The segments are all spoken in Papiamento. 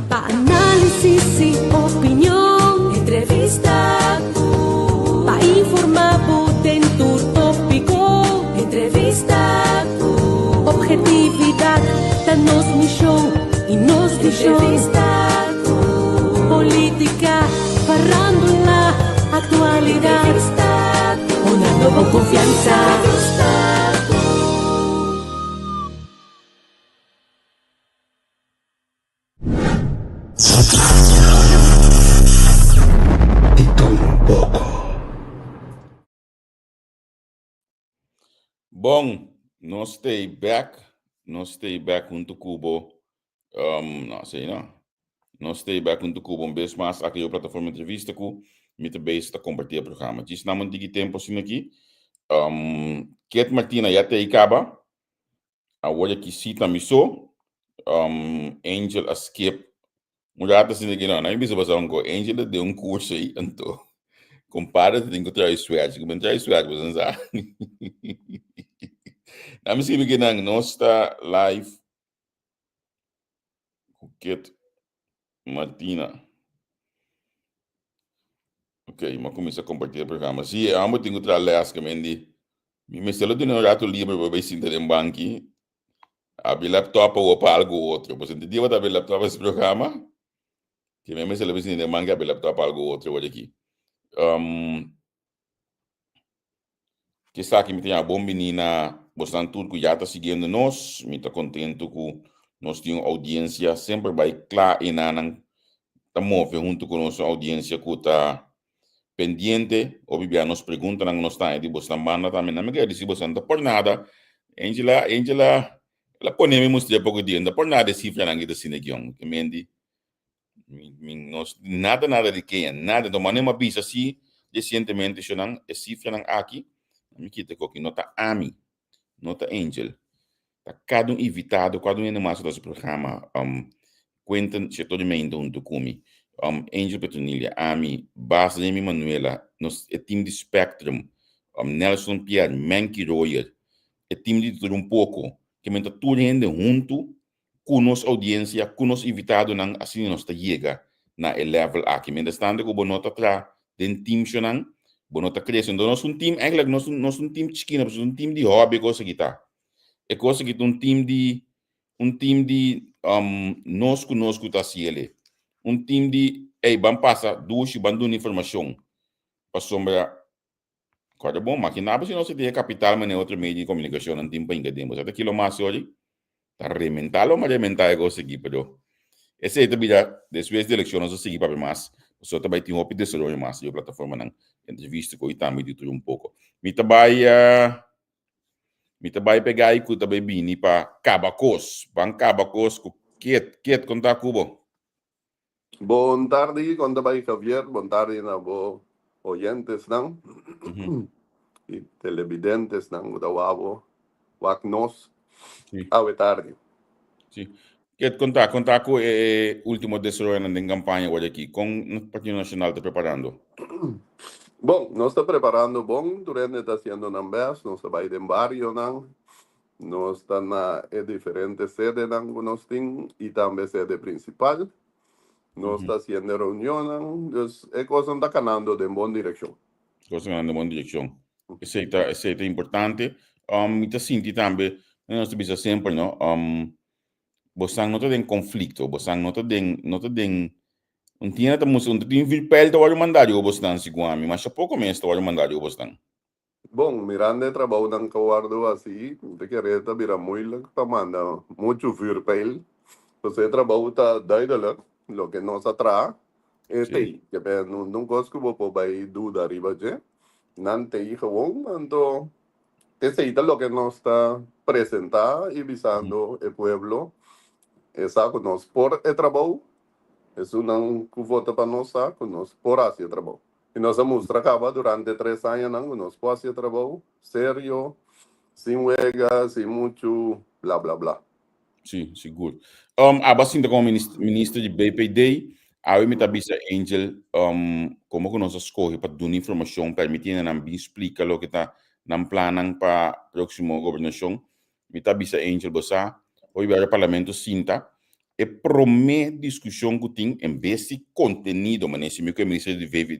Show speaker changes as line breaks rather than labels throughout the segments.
Pa análisis i opinion. Entrevista ku. Pa informá bo den tur tópiko. Entrevista ku. Ophetividat ta nos mishon i nos vishon. Entrevista ku. Polítika, farándula, aktualidat. Entrevista ku. Honrando bo konfiansa. Entrevista ku.
Di tur un poko.
Bon, nos stay back, nos stay back huntu ku bo. Um, no, así no. Nos stay back huntu ku bo un bes mas aki riba plataforma entrevista ku mi ta bezig ta kompartí e programa. Djis nan un tiki tempu asina aki. Um, Ket Martina ya te ei kaba. Awor aki si ta mi so. Um, Angel a skip un rato asina ki no, no mi bisa basa un ko. Angel a den un curso ei, anto compadre ta tin ku trae swetch. Ku ben trae swetch, boso sa. Na mi skibi kinan nos ta live ku Kit Martina. Ok, mi a kuminsá kompartí e programa. Sí, e hòmber tin ku traha lès, ke men di, mi mester lo tene un ratu liber pa bai sinta den banki, abri laptop pa wou pa algu otro. Pasobra di dia bo ta abri laptop pa hasi programa, ke men mester lo bai sinta den banki abri laptop pa algu otro awor aki. Esaki mi ta yama bon bini na bosnan tur ku ya ta siguiendo nos. Mi ta kontentu ku nos tin un oudiensia semper bai kla i nan ta move huntu ku nos, un oudiensia ku ta pendiente. Hopi bia nos preguntanan ku nos ta haña di bosnan banda tambe. Nan mi gradisí bosnan ta por nada. Angela, Angela, el a pone mi mustr'é poko dia, no ta por nada e sifranan ki ta asina aki, hombre. Ke mendi Mi, mi, nos, nada, nada di Kenia, nada. Enton, mane m'a bisa si recientemente, shonan, e cifranan aki, mi kita koki, no ta ami, no ta Angel. Ta cada un invitado, cada un hende mas ku ta su programa, um, Quentin Chetorimente hunto ku mi, um, Angel Petronilia, ami, Bas Remy Manuela, nos, e team di Spectrum, um, Nelson Pierre, Menky Royer, e team di Tur Un Poco, ke men ta tur hende huntu ku nos oudiensia, ku nos invitadonan, asina nos ta yega na e level aki. Mientras tanto ku bo no ta traha den teamshonan, bo no ta krese. Enton nos un team, eigenlijk nos nos un team chikino, pasobra un team di hobby e kos aki ta. E kos aki ta un team di, un team di nos ku nos ku ta hasi el'e. Un team di, ey, ban pasa dushi, ban duna informashon. Pasobra Kòrda bon, makiná bo si nos a tin e kapital manera otro medio di komunikashonnan tin pa hinka den bo. Sa ta kilo mas yori? Ta rementá lo mas rementá e kos aki, pero esei ta bira despues di elekshon nos a sigui papia mas, pasobra ta bai tin hopi desaroyo mas riba plataformanan entrevista ku i tambe di tur un poko. Mi ta bai mi ta bai pega i ku ta bai bini pa kaba kos, ban kaba kos ku Ket, Ket kon ta ku bo?
Bon tardi, kon ta bai Javier? Bon tardi na bo oyentesnan i telebidentesnan ku ta wak bo, wak nos awe tardi.
Sí. Ket kon ta, kon ta ku e último desaroyonan den kampaña awor aki? Kon Partido Nacional ta preparando?
Bon, nos ta preparando bon, tur hende ta hasiendo nan bèst, nos ta bai den barionan, Nos ta na e diferente sedenan ku nos tin i tambe sede prinsipal. Nos ta hasiendo reunionnan, dus e kosnan ta kanando den bon direkshon.
Kosnan kanando den bon direkshon. Esei ta, esei ta importante. Um, mi ta sinti tambe, nos ta bisa semper, no, um, bosan no ta den konflikto, bosan no ta den, no ta den, un tienda ta mustra, un tin vuurpijl ta wòrdu mandá riba bosnan, segun ami, masha poko mes ta wòrdu mandá riba bosnan.
Bon, mirando e trabounan ku a wòrdu hasi, mi ta kere ta bira moeilijk pa manda muchu vuurpijl. Pasobra e trabou ta duidelijk, loke nos a traha e t'ei. Ke pe nunca un kos ku bo por bai duda riba dje. Nan t'ei gewoon, anto esei ta loke nos ta presentá i bisando e pueblo e sa ku nos por e trabou, esunnan ku vota pa nos sa ku nos por hasi e trabou. I nos a mustra kaba durante tres añanan ku nos por hasi e trabou serio, sin wega, sin muchu bla bla bla.
Sí, sigur. Um, aba sinta komo minister di BPD, awe mi ta bisa Angel, um, komo ku nos a skohe pa duna informashon, permití nan bin splika loke ta nan plannan pa próksimo gobernashon. Mi ta bisa Angel, bo sa, hopi bera parlamento sinta. E promé diskushon ku tin en bes di kontenido, manera si mi ku e minister di VV,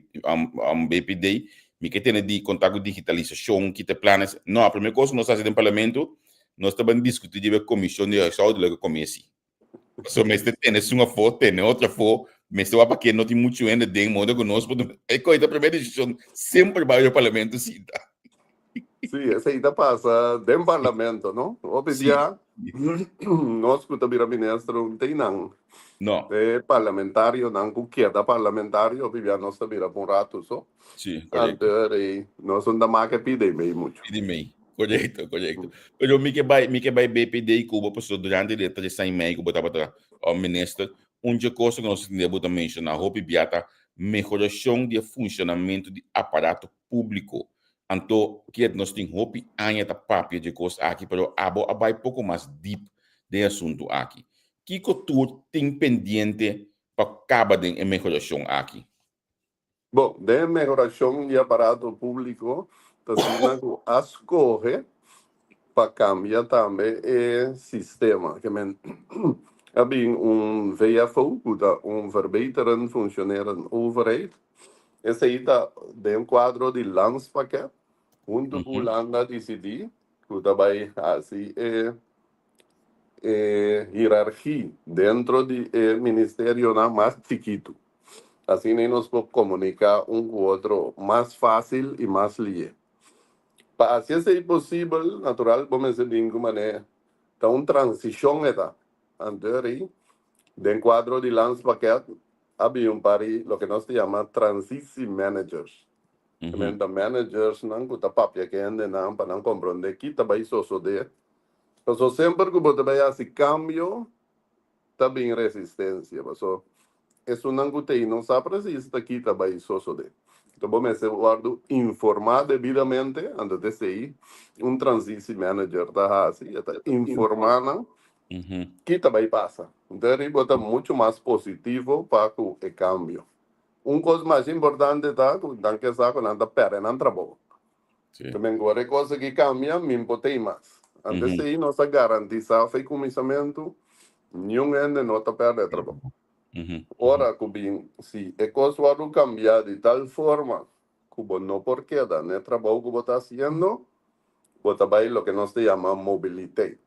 BPD, mi ke tene di konta ku digitalisashon, kita planes. No, a promé kos ku nos hasi den parlamento, nos ta ban diskutí riba e komishon di huishoudelijke commissie. Pasobra mester tene esun afó, tene otro afó, mester wak paké no tin muchu hende den modo ku nos por tuma. E kos ta promé diskushon semper bai riba parlamento sinta.
Sí, esei ta pasa den parlamento, no? Hopi bia nos ku ta bira minister un tei nan.
No.
E parlamentarionan ku keda parlamentario, hopi bia nos ta bira pa un ratu so.
Sí, korekto.
Anto rei nos no ta make pidi mei muchu.
Pidi mei, korekto, korekto. Pero mi ke bai, mi ke bai BPD ku bo pasobra durante di e tres aña i mei ku bo tabata minister, un dje kos ku nos a tende bo ta menshoná hopi bia ta mehorashon di e funshonamentu di aparato públiko. Anto, kiet nos tin hopi aña ta papia dje kos aki, pero abo a bai poko mas dip den e asuntu aki. Kiko tur tin pendiente pa kaba den e mehorashon aki?
Bon, den e mehorashon di aparato públiko ta asina ku a skohe pa kambia tambe e sistema. Ke men a bin un VFO, ku ta un Verbeterend Functionerend Overheid. Esei ta den kuadro di landspakket huntu ku Hulanda disidí ku ta bai hasi e e hierargi dentro di e ministerionan mas chikitu. Asina nos por komuniká un ku otro mas fásil i mas lié. Pa hasi esei posibel, natural bo mester bin ku manera ta un transishon e ta. Anto eri den kuadro di landspakket A bin un par di loke nos ta yama transitie managers. Ta men ta managersnan ku ta papia ku e hendenan pa nan komprondé ki ta bai sosodé. Pasobra semper ku bo ta bai hasi kambio ta bin resistensia. Pasobra esunnan ku t'ei no sa presis ta ki ta bai sosodé. Enton bo mester wòrdu informá debidamente, anto ta esei un transitie manager ta hasi, e ta informá nan Ki ta bai pasa? Enton riba ta muchu mas positivo pa ku e kambio. Un kos mas importante ta ku nan ke sa ku nan ta pèrdè nan trabou. Tamen ku ora e kos aki kambia, min por tei mas. Anto esei nos a garantisá for e kuminsamentu, niun hende no ta pèrdè trabou. Ora ku bin, si e kos wòrdu kambiá di tal forma ku bo no por keda n'e trabou ku bo ta hasiendo, bo ta bai loke nos ta yama mobiliteit.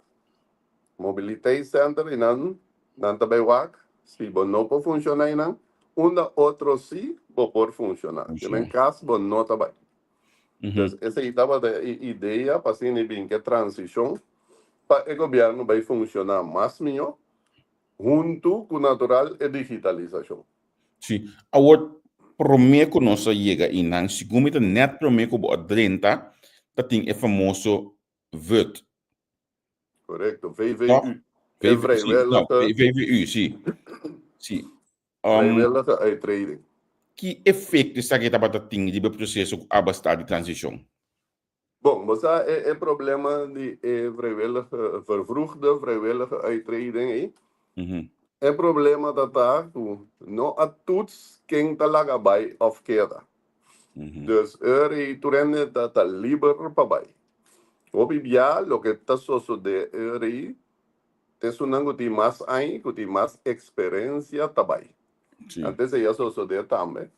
Mobiliteitscenter i nan nan ta bai wak si bo no por funciona einan, unda otro si bo por funciona. Ke men kas bo no ta bai. Dus esei tabata e idea pa asina bin ke transicion pa e gobierno bai funciona mas miyo huntu ku natural e digitalisacion.
Si, awor prome ku nos a yega einan, segun mi ta net prome ku bo a drenta ta tin e famoso vut.
Correcto, VVU.
E vrijwillige. VVU, si. Si.
Vrijwillige uittreding.
Ki efecto esaki tabata tin riba e proceso cu aba sta di transicion?
Bon, bo sa e e problema di e vrijwillige, vervroegde vrijwillige uittreding ei. E problema ta ta cu no a toets ken ta laga bai of keda. Dus eur ei tur hende ta ta liber pa bai. Hopi bia loke ta sosodé eur ei, ta esunnan ku tin mas aña, ku tin mas eksperensia ta bai. Antes ei a sosodé tambe.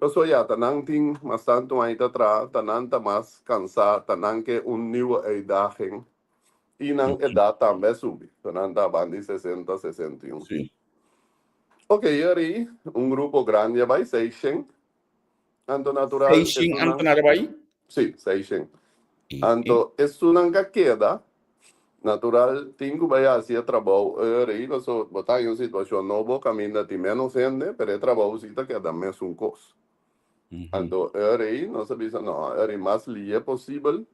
Pasobra ya ta nan tin mas tantu aña ta traha, ta nan ta mas kansá, ta nan ke un nieuwe uitdaging i nan edat tambe a subi. So nan ta banda di sesenta, 61. Ok, eur ei un grupo grandi a bai, seishen. Anto natural
Seishen
esunnan.
ambtenaar a bai?
Sí, seishen. Anto esunnan ka keda, natural tin ku bai hasi e trabou eur-ei, paso bo ta haña un situashon nobo kaminda tin ménos hende, pero e trabou sí ta keda mesun kos. Anto eur-ei nos a bisa no, eur-ei mas lihe posibel.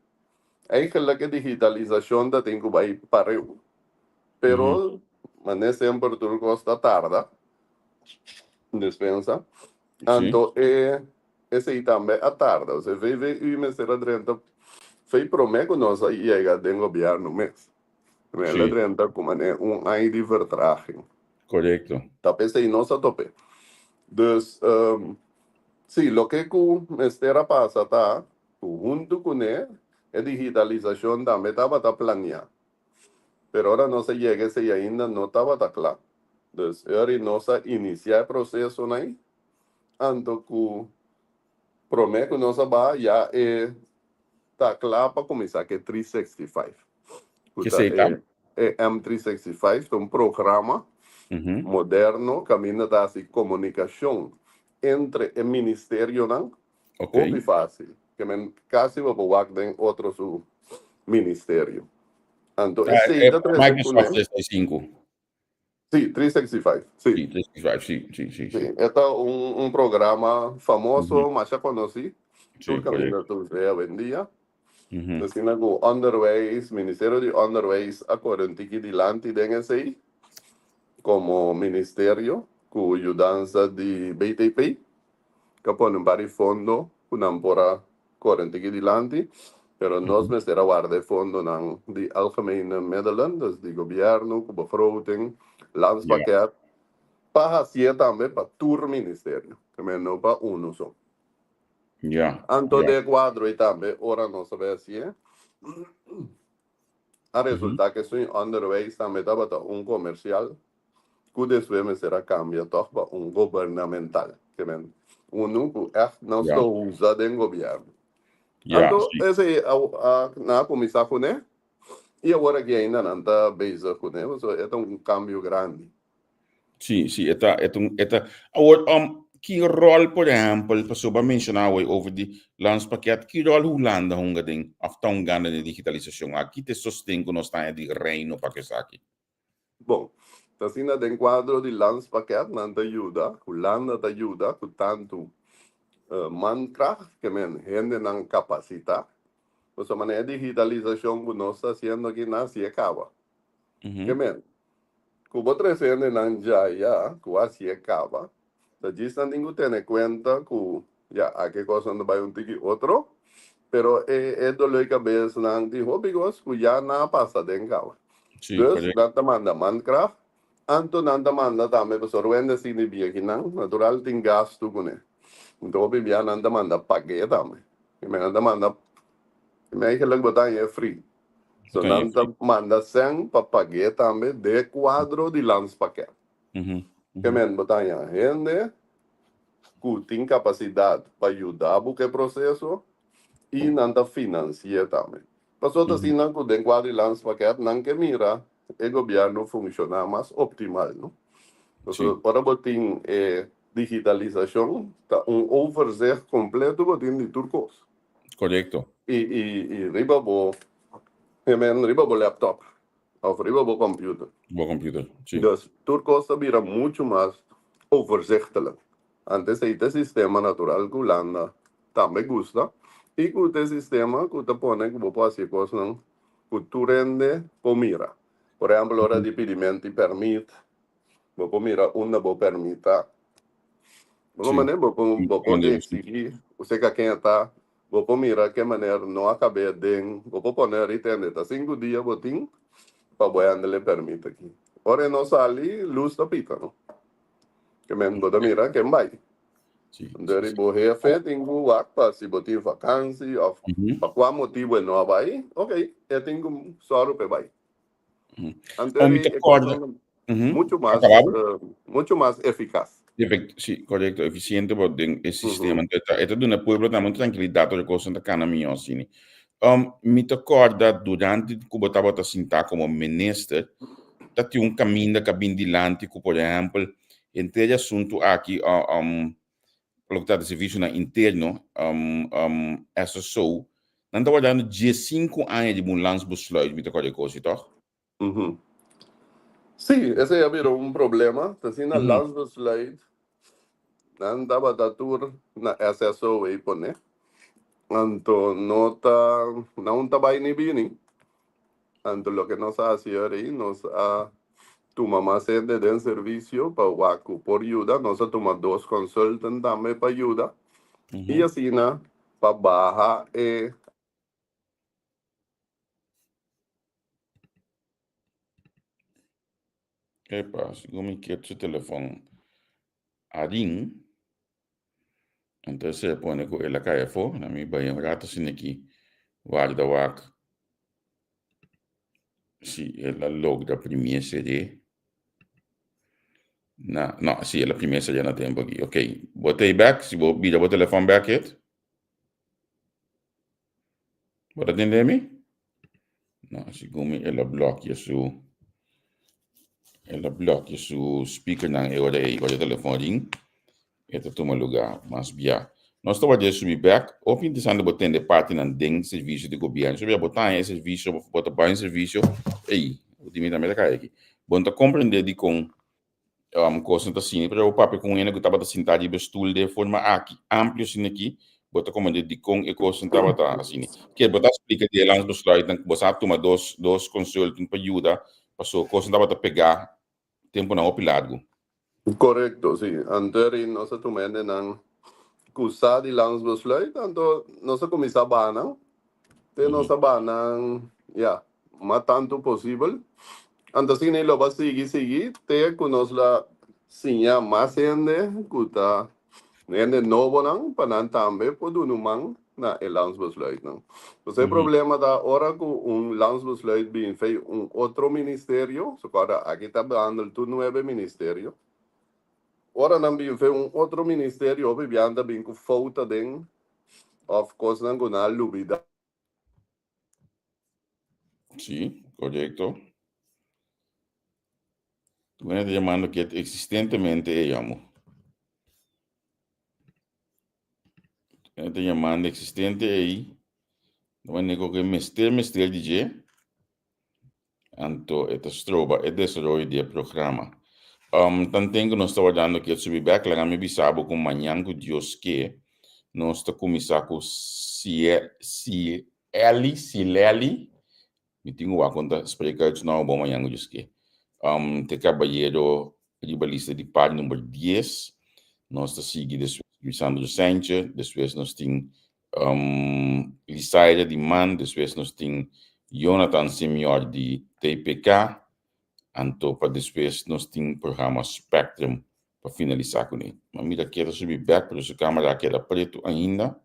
Eigenlijk e digitalisashon ta tin ku bai pareu, pero manera semper tur kos ta tarda, despensa. Anto e esei tambe a tarda. Osea VVU mester a drenta fei prome ku nos a yega den gobièrnu mes. El a drenta ku manera un aña di vertraging.
Korekto.
Ta p'esei nos a top'é. Dus, sí, loke ku mester a pasa ta ku huntu kuné e digitalisashon tambe tabata planiá. Pero ora nos a yega esei ainda no tabata kla. Dus e ora nos a inisiá e prosesonan ei, anto ku promé ku nos a baha ya e ta kla pa kuminsá ku e 365. Ku ta
Esei ta?
e M365 ta un programa moderno kaminda ta hasi komunikashon entre e ministerionan hopi fásil. Ke men kasi bo por wak den otro su ministerio. Anto esei ta trese
Microsoft
kuné.
365.
Sí, 365, sí.
Sí, 365, sí, sí, sí,
Sí,
sí.
e ta un, un programa famoso, masha konosí,
Sí,
tur kaminda
korekto.
ta us'é awendia. Asina ku Onderwijs, Ministerio di Onderwijs a kore un tiki dilanti den esei komo ministerio ku yudansa di BTP. Ka pone un par di fondo ku nan por a kore un tiki dilanti, pero nos mester a warda e fondonan di Algemene Middelen, dus di gobièrnu ku begroting, landspakket, pa hasié tambe pa tur ministerio, no pa unu so. Anto den e kuadro ei tambe ora nos a bai hasié, a resultá ku esun onderwijs tambe tabata un komersial ku despues mester a kambia tòg pa un gubernamental, ke men unu ku ègt nos ta usa den gobièrnu. Anto esei a nan a kuminsá kuné i awor aki ainda nan ta bezig kuné, pasobra e ta un kambio grandi.
Sí, sí, e ta, e ta, e ta. Awor, um, ki ròl, por ehèmpel, pasobra bo a menshoná awor over di landspakket, ki ròl Hulanda hunga den òf ta hungando den digitalisashon aki? Ki ta e sosten ku nos ta haña di Reino pa ku esaki?
Bon, ta asina den kuadro di landspakket nan ta yuda, Hulanda ta yuda ku tantu mankracht, ke men hendenan kapasitá. Pasobra manera e digitalisashon ku nos ta hasiendo aki nan hasié kaba. Ke men, ku bo trese hendenan djaya ku hasié kaba, ta djis nan tin ku tene kuenta ku ya aki kosnan ta bai un tiki otro, pero e e doló di kabesnan tin hopi kos ku ya nan a pasa den kaba. Dus nan ta manda mankracht, anto nan ta manda tambe pasobra wende asina di biekinan natural tin gastu kuné. Anto hopi bia nan ta manda pag'é tambe. Nan ta manda, eigenlijk bo ta haña e free. So nan ta manda sèn pa pag'é tambe den e kuadro di landspakket. Ke men bo ta haña hende ku tin kapasidat pa yuda bo ku e proseso i nan ta finansi'é tambe. Pasobra ta asina ku den kuadro di landspakket nan ke mira e gobièrnu funshoná mas optimal, no? Pasobra ora bo tin e digitalisashon ta un overzicht kompleto bo tin di tur kos.
Korekto.
I i i riba bo, I mean, riba bo laptop of riba bo computer.
Bo computer, si.
Dus tur cos ta bira mucho mas overzichtelijk. Antes ei ta e sistema natural cu Hulanda tambe gusta y cu ta e sistema cu ta pone cu bo por haci e cosnan cu tur hende por mira. Por ehempel ora di pidimento di permit, Bo por mira unda bo permit ta. Bo por manera bo por bo por exigí usted ka ken ta, bo por mira ke manera no a kab'é den, bo por pone ahorita hende ta sinku dia bo tin pa bo handle e permit aki. Ora e no sali lus ta pita no. Ke men bo ta mira ken bai. Deri bo hefe tin ku wak pa si bo tin vakansi of pa kua motibu e no a bai, ok e tin ku sòru pa e bai. Anto
Oh, mi ta
e
corda.
cosnan
Mhm.
mucho mas,
Acabado?
eh, mucho mas eficaz.
Efect, sí, correcto, eficiente bo den e sistema. Entonces, ta, e ta duna pueblo tambe un tranquilidad ora cosnan ta cana mihó asina. Um, mi ta corda durante cu bo tabata sintá como minister, ta tin un caminda cu a bin dilanti cu, por ehempel, henter e asuntu aki, uh, um, pa loke ta trata servicionan interno, um, um, SSO, nan ta wardando diesinku aña di un landsbesluit, mi ta kòrda e kos ei, tòg?
Mhm. Sí, esei a bira un problema. Ta asina landsbesluit nan tabata tur na SSO ei pone. Anto no ta, nan ta bai ni bini. Anto loke nos a hasi ora ei, nos a tuma mas hende den servisio pa wak ku por yuda. Nos a tuma dos consultant tambe pa yuda. I asina pa baha e.
Epa, segun mi kier su telefon a ring, entonces e pone ku el a kai afó, na mi bai un rato asina aki warda wak. Si el a logra primié seré na, no, si el a primié seré na tempo aki. Ok, bo ta ei bek, si bo bira bo telefòn bek het. Bo ta tende mi? No, segun mi el a blòkia su, el a blòkia su speakernan e ora ei, ora e telefòn ring. E ta tuma lugá mas bia. Nos ta ward'é subi bèk. Hopi interesante bo tende partinan den servisio di gobièrnu. Sobia bo ta haña e servisio, bo ta bai un servisio, ey, bo tin mi tambe ta kai aki. Bo no ta komprendé dikon kosnan ta asina, pero bo papia ku un hende ku tabata sintá riba e stul den e forma aki, amplio asina aki, bo ta komprendé dikon e kosnan tabata asina. Ke bo ta splika di e landsbesluitnan ku bo sa tuma dos dos consultant pa yuda, pasobra kosnan tabata pegá tempunan hopi largu.
Korekto, si. Anto eri nos a tuma hendenan ku sa di landsbesluit, anto nos a kuminsá baha nan. Te nos a baha nan, ya, mas tantu posibel. Anto asina i lo ba sigui sigui te ku nos la siña mas hende ku ta Hende nobonan pa nan tambe por duna un man na e landsbesluitnan. Pues e problema ta ora cu un landsbesluit bin fei un otro ministerio, so corda aki ta behandel tur nuebe ministerio, ora nan bin fei un otro ministerio hopi biaha ta bin cu fout aden of cosnan cu nan a lubida.
Sí, correcto. Tu ta llamando que existentemente e llamo. Ta llamando existente ei. No único que mester mester di dje. Anto e ta stroba e desaroyo di e programa. Tanten ku nos ta wardando ku e subi bèk, laga mi bisa bo ku mañan ku Dios ke, nos ta kuminsá ku Sieli, Sileli, mi tin ku wak kon ta spreek uit nou bon mañan ku Dios ke. Ta e kabayero riba lista di par number dies. Nos ta sigui despues Lisandro Sanchez, despues nos tin Lisaira di man, despues nos tin Jonathan Simior di TPK, anto pa despues nos tin programa Spectrum pa finalisá kuné. Ma mira keda subi bèk pero su kamera a keda pretu ainda,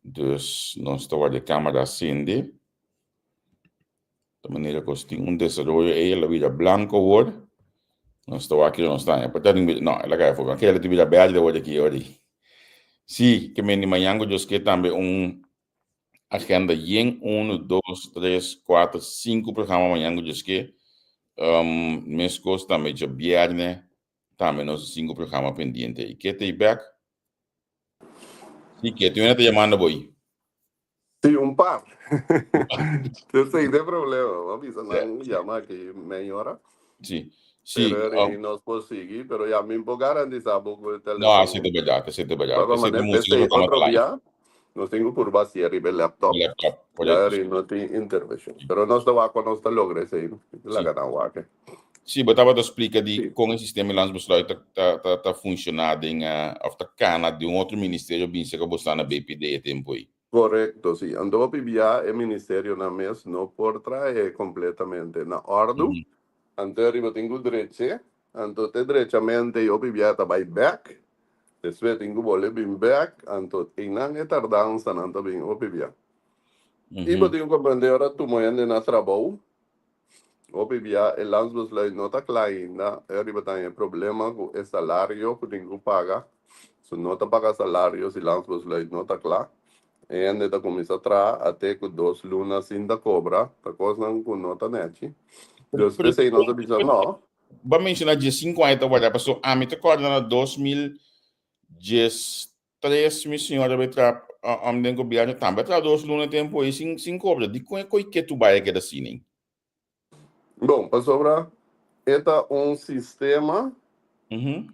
dus nos ta warda e kamera sende. Ta manera ku tin un desaroyo ei, el a bira blanko awor. Nos ta wak kiko nos ta haña. Por ta tin bira, no, el a kai afó. Ke el a tin bira bèrdè awor aki ora ei. Sí, ke men di mañan ku Dios ke tambe un agenda yen, unu, dos, tres, kuater, sinku programa mañan ku Dios ke. Meskos tambe djabièrnè tambe nos tin sinku programa pendiente. I ke ta ei bèk? Sí, ke tin un ta yamando bo ei.
Sí, un par. Esei ta e problema. Bo a bisa nan yama aki mei ora.
Sí, sí.
Pero um, nos por sigui, pero ya mi por garantisa bo ku e
No, así ta berdad, así ta berdad.
Papa, mané p'esei otro bia nos tin ku purba hasié riba e laptop.
Laptop,
correcto. Ya no tin intervenshon. Pero nos ta wak ku nos ta logra esei. Laga nan wak.
Sí, bo tabata splika di kon e sistema di landsbesluit ta ta ta ta funshoná den òf ta kana di un otro ministerio bin serka bo sta na BPD e tempu ei.
Korekto, sí. Anto hopi bia e ministerionan mes no por trae kompletamente na òrdu. Anto riba tin ku dreche, anto te drechamente i hopi bia ta bai bèk, despues tin ku bolbe bin bèk, anto einan e tardansanan ta bin hopi bia. I bo tin ku komprendé ora tuma hende na trabou, Hopi bia e landsbesluit no ta kla ainda, e riba ta haña problema ku e salario ku tin ku paga. So no ta paga salario si landsbesluit no ta kla. E hende ta kuminsá traha ate ku dos luna sin ta kobra, ta kosnan ku no ta nechi. Dus p'esei nos a bisa no.
Bo a menshoná diesinku aña ta warda, pasobra ami ta kòrda na 2010 Tres mi señora bay traha um den gobierno tambe a traha dos luna tempo ey sin sin cobra. Dicon e coy ketu bay a keda asina ey?
Bon, pasobra e ta un sistema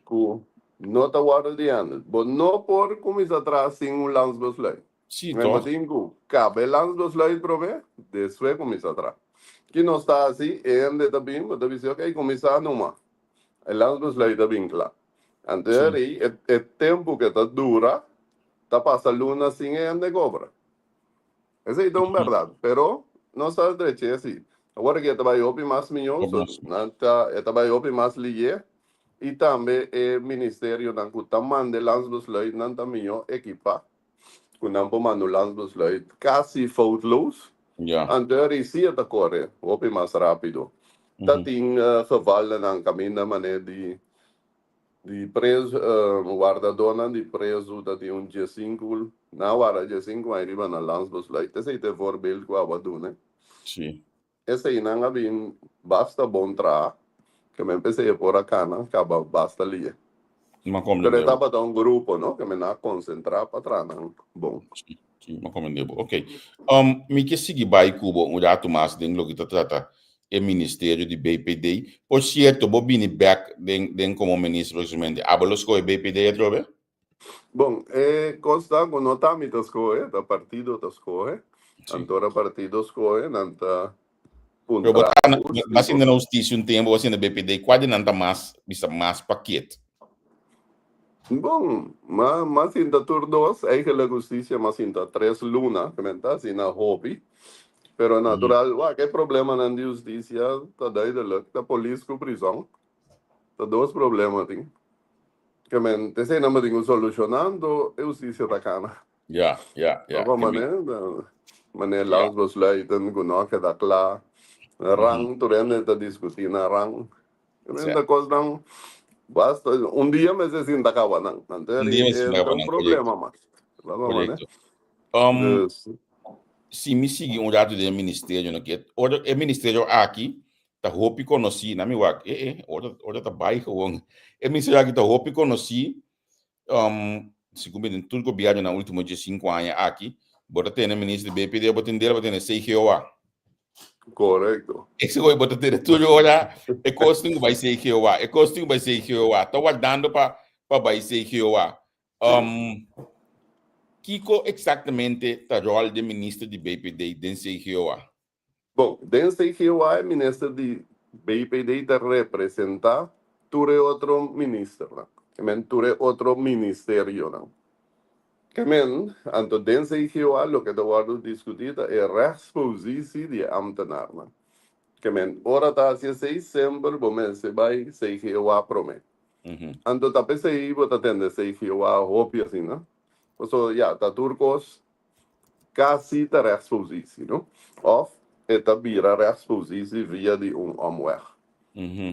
cu no ta wordo di handel. Bo no por cuminsa traha sin un landsbesluit.
Sí, toch?
Bo tin cu caba e landsbesluit prome, despues cuminsa traha. Ki nos ta haci, e hende ta bin, bo ta bisa, ok, cuminsa numa. E landsbesluit ta bin cla. Anto eri e tempu ke ta dura ta pasa luna sin e hende kobra. Esei ta un bèrdat, pero nos ta drechi asi. Awor ke e ta bai hopi mas mihó, so nan ta e ta bai hopi mas liye i tambe e ministerionan ku ta manda e landsbesluitnan ta mihó ekipá ku nan por manda un landsbesluit kasi foutloos. Anto e risia ta kore hopi mas rápido. Ta tin gevalnan kaminda manera di di prezu, wardadónan di prezu ta tin un diesinku, nan a warda diesinku aña riba nan landsbesluit. Esei ta e voorbeeld ku abo a duna. Eseinan a bin basta bon traha, ke men p'esei e por a kana kaba basta lie.
M'a
Pero e
komprendé bo.
tabata un grupo, no, ke men a konsentrá pa traha nan bon.
Sí, sí, m'a komprendé bo. Oké. Mi ke sigui bai ku bo un ratu mas den loke ta trata e ministerio di BPD. Por sierto, bo bini bèk den den komo minister próksimamente. Abo lo skohe BPD atrobe?
Bon, e kos ta ku no ta mi ta skohe, ta partido ta skohe. Anto ora partido skohe, nan ta
Pero bo
puntra
ta
us
bo a sinta na hustisia un tempu, bo a sinta BPD, kua di nan ta mas, bisa mas paket?
Bon, ma m'a sinta tur dos, eigenlijk hustisia m'a sinta tres luna, ke men ta asina hopi. Pero natural, wak, e problemanan di hustisia ta duidelijk, ta polis ku prison. Ta dos problema tin. Ke men, esei nan bo tin ku solushoná, anto e hustisia ta kana.
Ja, ja, ja.
Oko mané, mané landsbesluiten ku no a keda kla, rang, tur hende ta diskutí na rang. Ke men ta kosnan basta, un dia mester sinta kaba nan, anto
Un dia mester
e
sinta
ta
kaba
un
nan,
problema
korekto.
mas. Oko mané.
Korekto. Si mi sigui un ratu den e ministerio no ke, ora e ministerio aki ta hopi konosí, na mi wak, e e, ora ora ta bai gewoon. E ministerio aki ta hopi konosí, segun mi den tur gobièrnunan último diesinku aña aki, bo ta tene minister di BPD, bo tin dela, bo tene CGOA.
Korekto.
Ese hoy bo ta tene tur ora e kos tin ku bai CGOA, e kos tin ku bai CGOA, ta wardando pa pa bai CGOA. Kiko eksaktamente ta ròl di minister di BPD den CGOA?
Bon, den CGOA e minister di BPD ta representá tur e otro ministernan, ke men tur e otro ministerionan. Ke men, anto den CGOA loke ta wòrdu diskutí ta e rechtspositie di e ámtenarnan. Ke men, ora ta hasi esei semper bo mester bai CGOA promé. Anto ta p'esei bo ta tende CGOA hopi asina, pasobra ya ta tur kos Casi ta rechtspositie, no? Of e ta bira rechtspositie via di un omweg.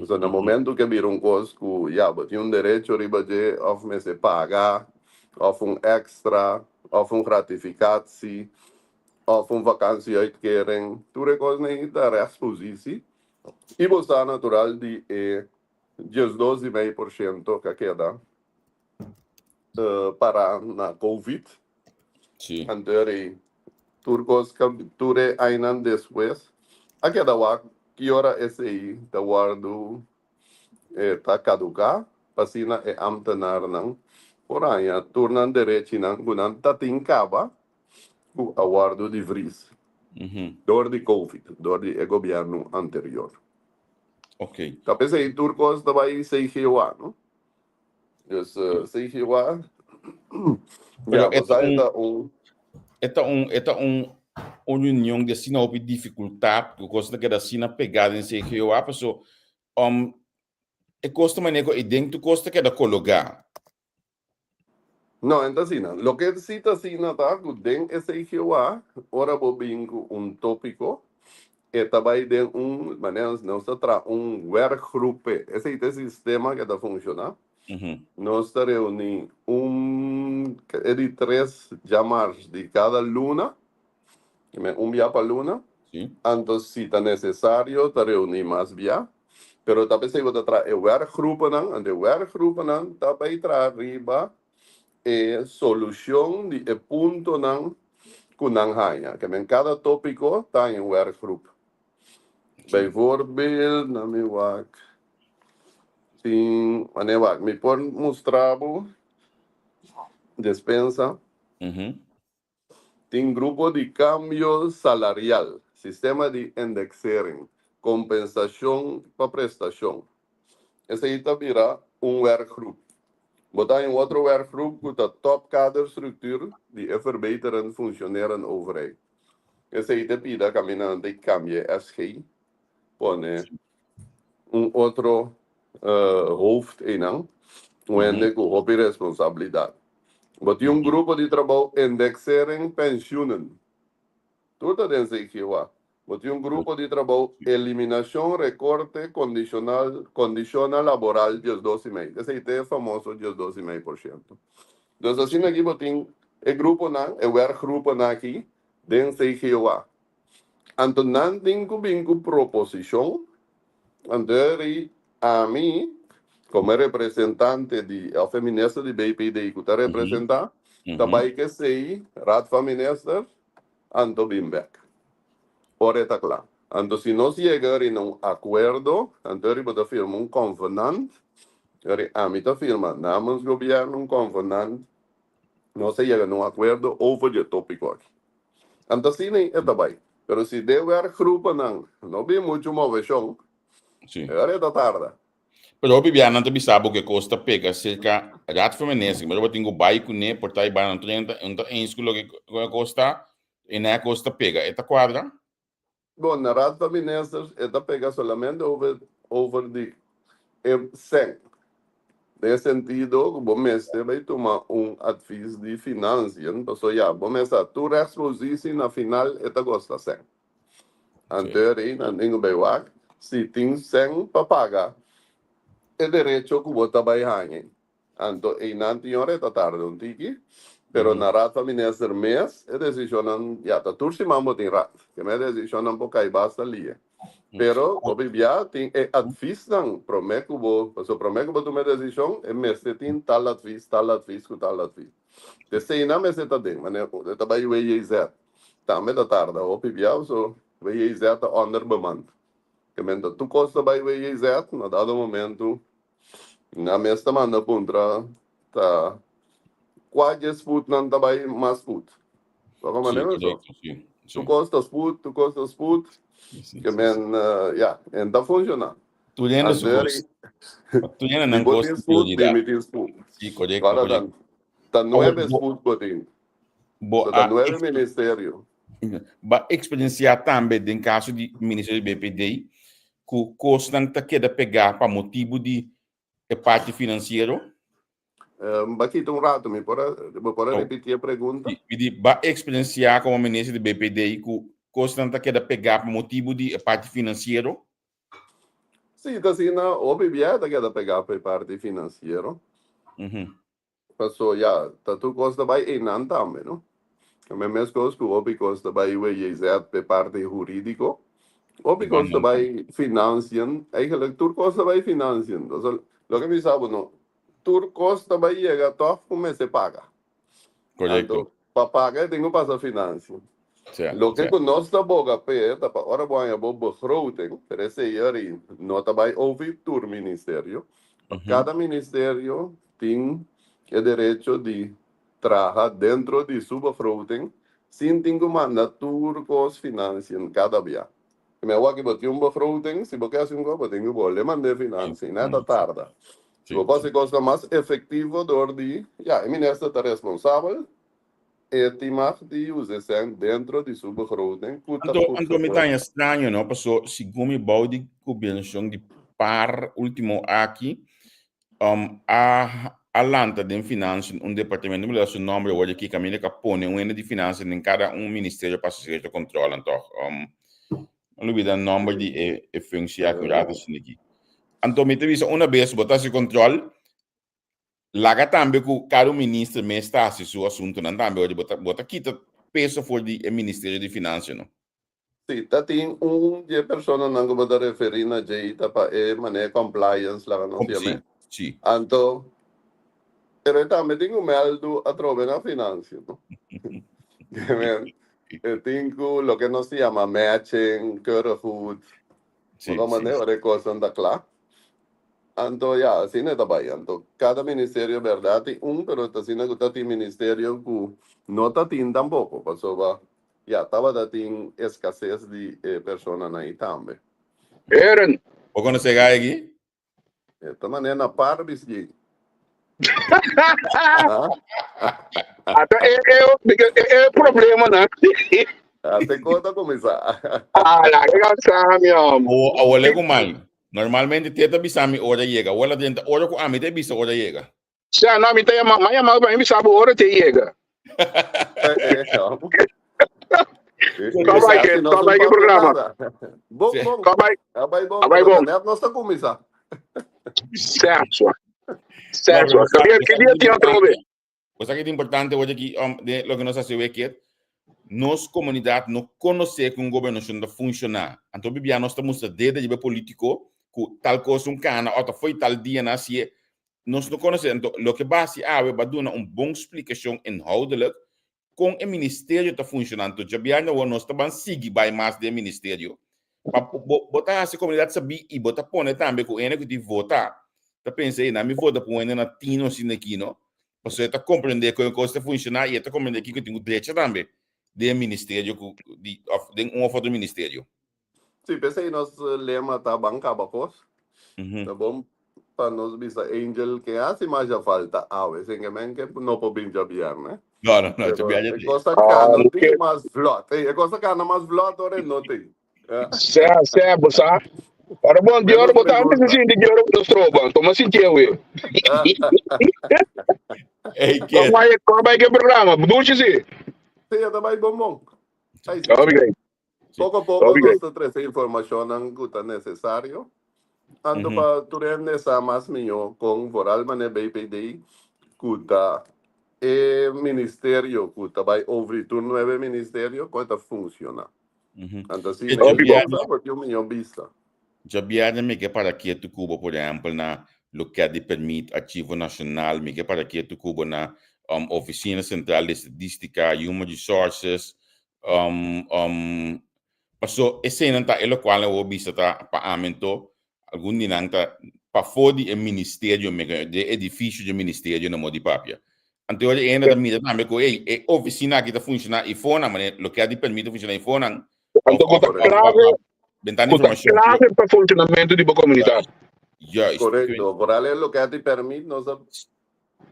So na momento ke bira un kos ku ya bo tin un derecho riba dje of mester paga of un extra of un gratificatie of un vakantieuitkering, tur e kosnan ei ta rechtspositie i bo sa natural di e 12 i mei por shento ku a keda para na covid. Anto eri tur kos tur e ainan despues a keda wak ki ora esei ta wòrdu e ta kaduká pa asina e ámtenarnan por haña tur nan derechinan ku nan ta tin kaba ku a wòrdu di vris dor di covid, dor di e gobièrnu anterior. Ta p'esei tur kos ta bai CGOA, no? Dus CGOA,
Pero
ya,
e
bo
ta
sa e
un
ta un.
e ta un e ta un un reunion di asina hopi dificultad ku kos ta keda asina pegá den CGOA paso um e kos ta manera ku ei den tur kos ta keda kologá.
No, en ta asina. Loke si ta asina ta ku den e CGOA ora bo bin ku un tópiko e ta bai den un manera nos ta traha un werkgroep. Esei ta e sistema ke ta funshoná. Nos ta reuní un e di tres djamars di kada luna, un bia pa luna. Anto si ta nesesario ta reuní mas bia. Pero ta p'esei bo ta traha e werkgroepennan, anto e werkgroepennan ta bai traha riba e solushon di e puntonan ku nan haña. Ke men kada tópiko ta haña un werkgroep. Bijvoorbeeld, na mi wak tin, wanneer wak, mi por mustra bo despensa. Tin grupo di kambio salarial, sistema di indexering, kompensashon pa prestashon. Esei ta bira un werkgroep. Bo ta haña un otro werkgroep ku ta topkaderstructuur di e verbeterend functioneren overheid. Esei ta pida kaminda nan ta kambia e SG, pone un otro hoofd einan, un hende ku hopi responsabilidat. Bo tin un grupo di trabou indexering pensioenen. Tur ta den CGOA. Bo tin un grupo di trabou Eliminashon Rekorte Kondishonal Kondishonnan Laboral 12 i mei. Esei ta e famoso 12 i mei por shento. Dus asina aki bo tin e gruponan, e werkgroepennan aki den CGOA. Anto nan tin ku bin ku proposishon. Anto eri ami komo representante di òf e minister di BPD ku ta representá ta bai ku esei Raad van Ministers anto bin bèk ora e ta kla. Anto si nos yega eri na un akuerdo anto eri bo ta firma un konvenant, eri ami ta firma namens gobièrnu un konvenant, nos a yega na un akuerdo over di e tópiko aki. Anto asina e ta bai. Pero si den werkgroepennan no bin muchu moveshon, ora e ta tarda.
Pero hopi bia nan ta bisa bo ku e kos ta pega serka Raad van Minister, pero bo tin ku bai kuné por ta i bai nan 30, un ta eens ku loke ku e kos ta, i nan e kos ta pega. E ta kuadra?
Bon, na Raad van Ministers e ta pega solamente over over di e sèn. Den e sentido ku bo mester bai tuma un advies di financiën, pasobra ya, bo mester sa tur rechtspositie na final e ta kosta sèn. Anto rei nan tin ku bai wak si tin sèn pa paga e derecho ku bo ta bai haña. Anto einan tin ora e ta tarda un tiki, pero na Raad van Minister mes e desishonnan ya ta tur siman bo tin raad. Keme e desishonnan por kai basta lie. Pero hopi bia tin e adviesnan prome ku bo, pasobra prome ku bo tuma e desishon e mester tin tal advies, tal advies ku tal advies. Eseinan mester ta den, manera e ta bai WJZ tambe ta tarda hopi bia pasobra WJZ ta onderbemand. Keme ta tur kos ta bai WJZ na dado momento Nan mes ta manda puntra ta kua dje spoednan ta bai mas spoed. Loke manera so.
Correcto, sí.
Tu kos ta spoed, tu kos ta spoed. Ke men, ya, en ta funciona.
Tur hende su kos. Tur hende nan
kos tin prioridad. Mi tin spoed.
Sí, correcto, correcto.
Ta nuebe spoed bo tin.
Bo
ta nuebe ministerio.
Ba experiencia tambe den caso di ministerio di BPD ku kosnan ta keda pegá pa motibu di e parti finansiero?
Ba kita un rato, mi por a, bo por a repití e pregunta?
Mi di, ba eksperensiá komo minister di BPD ku kosnan ta keda pegá pa motibu di e parti finansiero?
Sí, ta asina, hopi bia ta keda pegá pa e parti finansiero. Paso ya, ta tur kos ta bai einan tambe, no? Me meskos ku hopi kos ta bai WJZ p'e parti hurídiko, hopi kos ta bai financiën, eigenlijk tur kos ta bai financiën. Paso loke mi sa bo no, tur kos ta bai yega tòg ku mester paga.
Korekto.
Anto pa paga e tin ku pasa financiën. Loke ku nos ta boga p'e ta pa ora bo haña bo begroting, pero esei ori no ta bai over tur ministerio, pa kada ministerio tin e derecho di traha dentro di su begroting sin tin ku manda tur kos financiën kada bia. Mi a wak bo tin un begroting, si bo ke hasi un kos bo tin ku bolbe mand'é financiën, na ta tarda. Si bo por hasi kosnan mas efektivo dor di, ya, e minister ta responsabel, e tin mag di usa e sèn dentro di su begroting ku ta
Anto, anto mi
goedgekeurd.
ta haña straño, no? Paso segun mi bou di gobernashon di par ultimo aki, um, a, a lanta den financiën un departamento, mi lo da su nomber awor aki, kaminda ku a pone un hende di financiën den kada un ministerio pa hasi sierto contròlnan tòg. Um, mi a lubida nomber di e, e functie aki un rato asina aki. Anto mi ta bisa una bes bo ta hasi contròl, Laga tambe ku kada un minister mes ta hasi su asuntunan tambe ora bo ta bo ta kita peso for di e ministerio di finansia no.
Si, ta tin un di e personanan ku bo ta referí na dje ta pa e manera compliance laga nos yam'é.
Si, si.
Anto, pero e tambe tin ku mèldu atrobe na finansia no. E tin ku loke nos ta yama matching, keurig goed.
Si,
Bo ta
si.
manera ora e kosnan ta kla. Anto ya, asina e ta bai. Anto kada ministerio bèrdat tin un, pero ta asina ku ta tin ministerio ku no ta tin tampoko, pasobra ya tabata tin eskases di e personanan ei tambe.
Eren.
Bo konosé gai aki?
E ta manera na par bisgi.
Ata e e e e problema na.
Ate kos a kuminsá.
Ah, la que sa mi om.
Awo awo le ku mai. Normalmente te ta bisa mi ora yega. Ora drenta ora ku ami te bisa ora yega.
Sa no mi ta yama, ma yama pa mi bisa bo ora te yega. Kom bai ke,
Nos
kom bai ke
papia
programa.
nada. Bon,
Sí.
bon.
Kom bai,
A bai bon,
a bai
pero
bon.
net nos ta kuminsá.
Certo. Certo. Ki dia, ki dia tin atrobe?
Cosa que es importante hoy aquí, de lo que nos hace ver que nos comunidad no conoce que un gobernación no funciona. Anto bibia nos estamos desde de político ku tal cosa un cana o fue tal dia na si nos no conoce. Anto lo que va si awe va duna un bon explicación inhoudelijk con el ministerio está funcionando. Djabièrnè awor nos ta ban sigui bai mas den ministerio. Pa bo bo ta hasi komunidat sabí i bo ta pone tambe ku hende ku tin vota ta pensa ei nan mi vota pa un hende na tino asina aki no. Pasobra e ta komprendé kon e kos ta funshoná i e ta komprendé kiko tin ku drecha tambe den e ministerio ku di òf den un òf otro ministerio.
Sí, p'esei nos lema ta ban kaba kos. Ta bon pa nos bisa Angel ke hasi masha falta awe, sin ke men ke no por bin djabièrnè.
No, no, no,
Pero
djabièrnè
e
tin.
kos a kana
Ah,
tin mas vlot. Ey, e kos a kana mas vlot ora e no tin.
Sea, sea, bo sa. Ora bon, Dior,
Menos
bo ta antes
pregunta.
sinti Dior bo ta stroba. Toma sinti awe.
Ey,
Kom
Kit.
bai, kom bai ke programa. Dushi si.
Sí, e ta bai bon bon. Ay, sí.
Hopi great.
Poko poko
Hopi
nos
great.
ta trese informashonnan ku ta nesesario. Anto
Ujú.
pa tur hende sa mas mihó kon vooral manera BPD ku ta e ministerio ku ta bai over tur nuebe ministerio kon e ta funshoná.
Ujú.
Anto si
E
mihó
Hopi bon.
bisa bo tin un mihó bista.
Djabièrnè mi ke para ketu ku bo, por ehèmpel, na loket di permit Archivo Nashonal, mi ke para ketu ku bo na Ofisina Sentral di Estadístika, Human Resources, Paso eseinan ta e lokual nan wou bisa ta pa ami anto algun di nan ta pafó di e ministerio di e edifisio di e ministerio na modo di papia. Anto ora e hende ta mira tambe ku ey e ofisina aki ta funshoná ifonan manera loke a di permit ta funshoná ifonan
Anto ku ta klave
bentana
ku ta
informashon.
klave pa funshonamentu di bo komunidat.
Juist.
Korekto. Vooral e loke a di permit nos a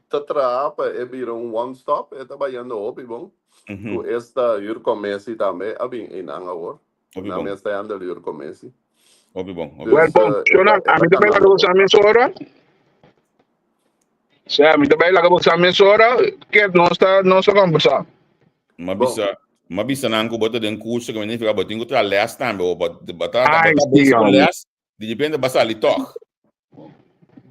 ta traha pa e bira un one stop, e ta bayendo hopi bon. Ku esta huurcommissie tambe a bin einan awor.
Hopi
Nan
bon.
mes ta handel huurcommissie.
Hopi bon, hopi
Well,
bon.
Dus
bon,
e ta
Shona,
e
a
ta
mi ta bai laga
kanando
bo
bon.
sa mesora. Sea, mi ta bai laga bo sa mesora ke nos ta nos ta kombersá.
Ma
Bon.
bisa, ma bisa nan ku bo ta den kurso ke mi nifiká bo tin ku traha lès tambe o bo bo ta bo
Ai,
ta
sí,
bezig ku
hombre.
lès, di repente bo a sali tòg.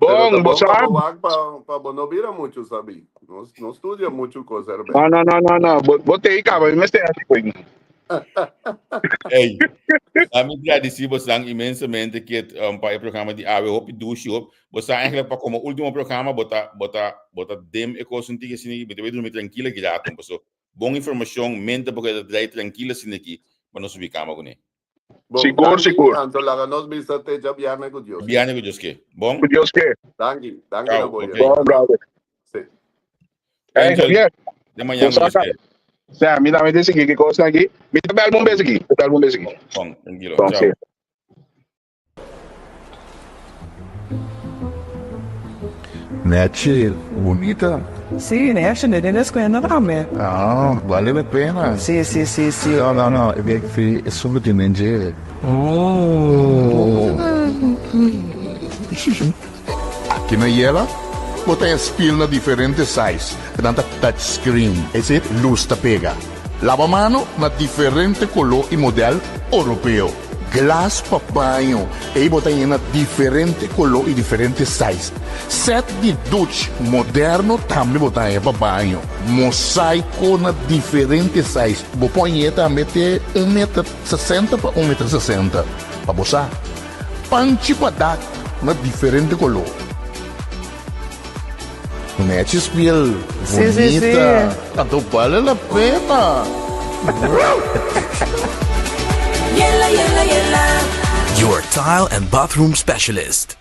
Pero
Bon,
ta
bo
bon pa
sa?
bo wak pa pa bo no bira muchu sabí. No no studia muchu kos erbij.
No, no, no, no, no. Bo, bo te i kaba, mi mester hasi koe.
Ey, ami gradisí bosnan inmensamente ke pa e programa di awe. Hopi dushi, hop. Bo sa eigenlijk pa komo último programa bo ta bo ta bo ta dem e kos un tiki asina aki, bo ta bai drumi trankil aki rato. Paso bon informashon, mente bo keda drai trankil asina aki pa no subi kama kuné.
Bon,
Sigur,
danki.
sigur.
Anto laga nos bisa te djabièrnè ku Dios ke.
Djabièrnè ku Dios ke. Bon?
Ku Dios ke.
Danki, danki na
Chao,
bo
ok.
Bon, brother.
Sí.
Hey,
Angel,
Javier,
te mañana
bo
ku Dios
sa
ke.
Sea, mi tambe te sigui ki kosnan aki. Mi ta bel un bes aki. Mi ta bel un bes aki.
Bon, tranquilo.
Bon,
Chao.
sí.
Nechi, bunita.
Sí, nechi, ne den escuela tambe.
Ah, vale la pena.
Sí, sí, sí, sí.
No, no, no, e e solo tin den dje. Oh. Aki na Yela, bo ta spiel na diferente size, nan ta touch screen, ese luz ta pega. Laba mano na diferente color y model Oropeo. Glas pa baño, ei bo ta yena diferente koló i diferente size. Sèt di duch moderno tambe bo ta haña pa baño. Mosaiko na diferente size, bo por hañ'é tambe te un meter sesenta pa un meter sesenta, pa bo sa. Panchi pa dak na diferente koló. Nechi spiel
Sí, sí, sí.
bonita. Anto bale la pena.
Yela, yela, yela.
Your tile and bathroom specialist.